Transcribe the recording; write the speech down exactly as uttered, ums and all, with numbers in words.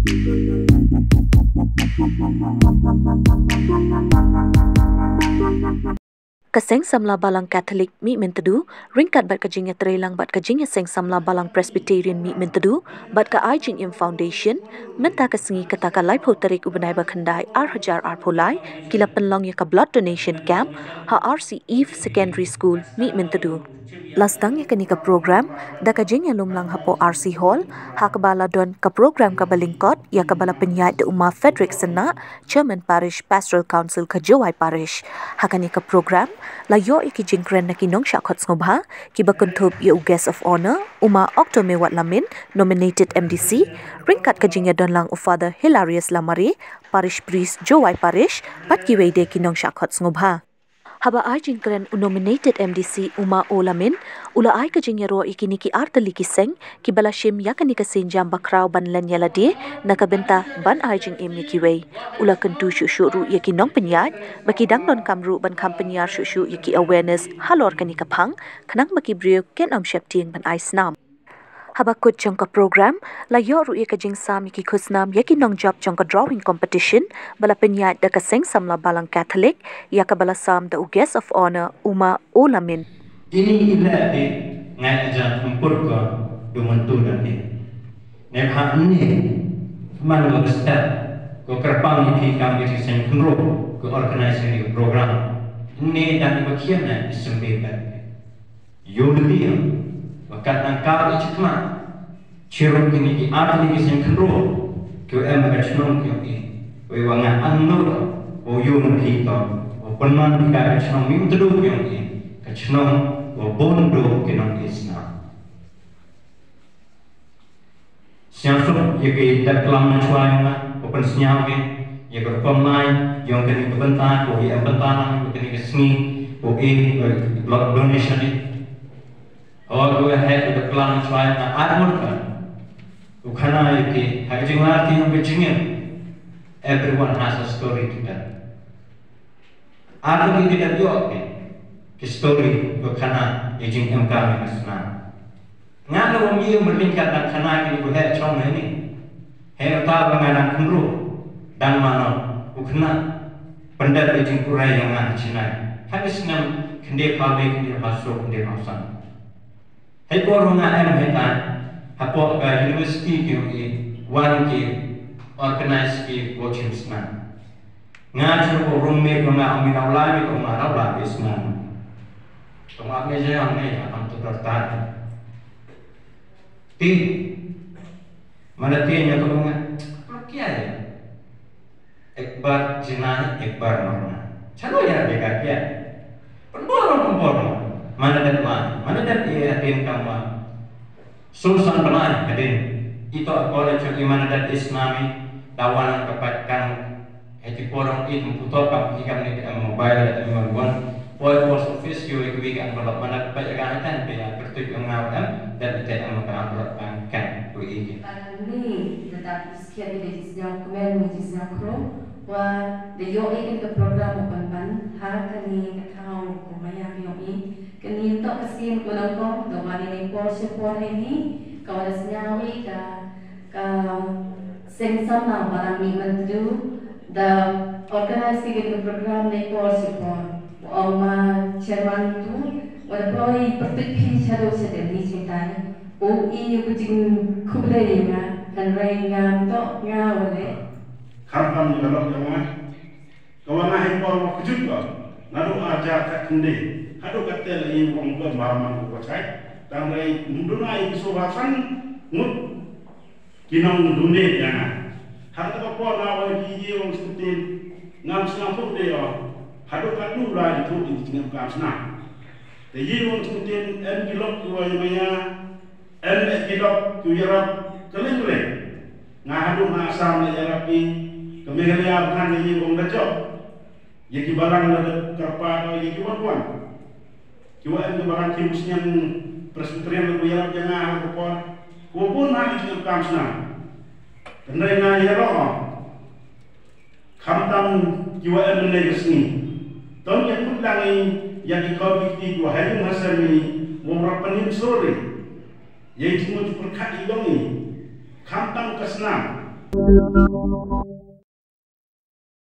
Ka Seng Samla Balang Katholik Mihmyntdu, ryngkat bad ka jingïatreilang bad ka Jingïaseng Samla Balang Presbyterian Mihmyntdu bad ka Ai Jingim Foundation, mynta ka sngi, kata ka laiphew tarik u bnai ba khyndai ar hajar arphew lai, ki la pynlong ïa ka blood donation camp ha R C Eve Secondary School Mihmyntdu. La sdang ïa kane ka program da ka jingïalum lang hapoh R C Hall, ha kaba la don ka program kaba lyngkot ïa kaba la pynïaid da u Ma Frederick Synnah, Chairman Parish Pastoral Council ka Jowai Parish. Ha kane ka program la ïoh ïa ki jingkren na ki nongshah khot sngewbha, kiba kynthup ïa u Guest of Honour, u Ma Octo Mewat Lamin, nominated M D C, ryngkat ka jingïadon lang u Father Hilarius Lamare, Parish Priest, Jowai Parish, bad kiwei de ki nongshah khot sngewbha. Haba ai jingkren u nominated M D C u Ma O Lamin, u la ai ka jingïaroh ïa kine ki artylli ki seng, kiba la shim ïa kane ka sienjam bakhraw ban len ïa lade na ka bynta ban ai jingim ïa kiwei. U la kyntu shuh shuh ruh ïa ki nongpynïaid ba ki dang donkam ruh ban kham pynïar shuh shuh ïa ki awareness halor kane ka phang, khnang ba ki briew kin ym sheptieng ban ai snam. Haba kut jong ka program, la ïoh ruh ïa ka jingsam ïa ki khusnam ïa ki nongjop jong ka drawing competition ba la pynïaid da ka Seng Samla Balang Katholik, ïa kaba la sam da u Guest of Honour u Ma O Lamin. Ini i leh i ngai aja kumpul ko du mentu dan i. Ne ha ini man lo step ko kerpang i pi kam i seng kunro ko organize ni program. Ini dan i bakian na i sembe kan. Unity ba kat nang ka i chikma. Chirup kini ki ar kini ki seng khynroo ki em ka chnong ki ong i. Wei wa nga ang no o yun phi to o pynman ki ka chnong mi u tdu ki ong i. Ka chnong o bun du ki nong i sna. Sñiawsuk ïa ki dep klam na chwa ïa nga, u pynsñiaw ki ïa ka rukom lai, ïa kani ka bynta, ko ïa em bynta lang ïa kani ka sngi, ko i blood donation i. Hooid, ko ïa heh ka dep klam na chwa ïa nga, ai mut ka. U khana ïa ki ha ka jinglar ki ïa ka jingim. Everyone has a story to tell. Ar ki ki dang ïoh ki ki story ko khana ïa jingim ka me ka sna. Nga na wang ïa merding ka dang khana ki ko heh chong ne ni. Heh ta ba nga dang khynru dang mano u khana. Pyndat ïa jingkurai ïa nga chinai. Ha ki snem khynde phaw ne khynde phaw so khynde phaw san. Hei por nga em hei tai hapoh ka university ki ong i wan ki organize ki watching sna. Nga chu ko roommate nga ong mi nau lai mi ko ma nau lai ki sna. Ko ma me je ong ne am tu tar tar. Ti mana ti nya ko nga. Pro kya ya? Ek bar jina hai, ek bar marna. Chalo yaar, bekar kya? Pynbor, pynbor. Mana dat ma, mana dat ye hadien kam ma. Solution bnai hadien. Ito akor cho i mana dat is nami, dawan ka pat kan, heti porong it mputo kam i kam ni mobile dat i marwan. Poi post office yo ik week envelope mana pat ya kan kan pe ya pertuit ngau em, dat te am ka envelope kan kan ku i. Ni dat Kiad ïa ka jingsngew kmen, ka jingsngew khrum, wa da ïoh ïa kane ka program u pynban ha kane ka thaw, ko maya ka ïoh ïa kane, tok ka sien ko nongkong da wan ïa ne por sha por ïa ni, ka wa da sngew ïa ka, ka seng samla Balang Mihmyntdu da organize ïa kane ka program ne por sha por. Wa ong ma chairman tu, wa da poi pyrtuit phi shadow sha Delhi chitai. U i ïa ka jingkhublei ïa nga, hynrei ngam tok nga u leh. Khamtam ïa ka lok jong nga. Ka wa nga hei por wa kjut ko. Naduh arja ka khynde. Haduh katte la i wong ko mar man ko chai. Tang rei mduna i ki soba san ngut. Ki nong dune ïa nga. Hangta ka por nga wa ki i wong sngewtien. Ngam sngewthuh de o. Haduh ka du la i thuh i jingim kam sna. Te i wong sngewtien em ki lok ki wa i maya. Em eh ki lok ki ïarap kylleng kylleng. Nga haduh nga Assam nga ïarap ki, ka Meghalaya ba khan ka ïing ong da jop. Ïa ki balang da dep kyrpad ïa ki wan wan. Ki wa em ki balang ki musniang Presbyterian da ku ïarap ïa nga ha ka por. Ku bun ha ki kam snam. Kynrei nga ïaroh. Khamtam ki wa em ne ka sngi. Tang ïa kut lang i ïa ki kor ki kti ki wa ha yung ha sem i wa rap panin sori. Ïa i jingmut pyrkhat i long i. Khamtam ka snam.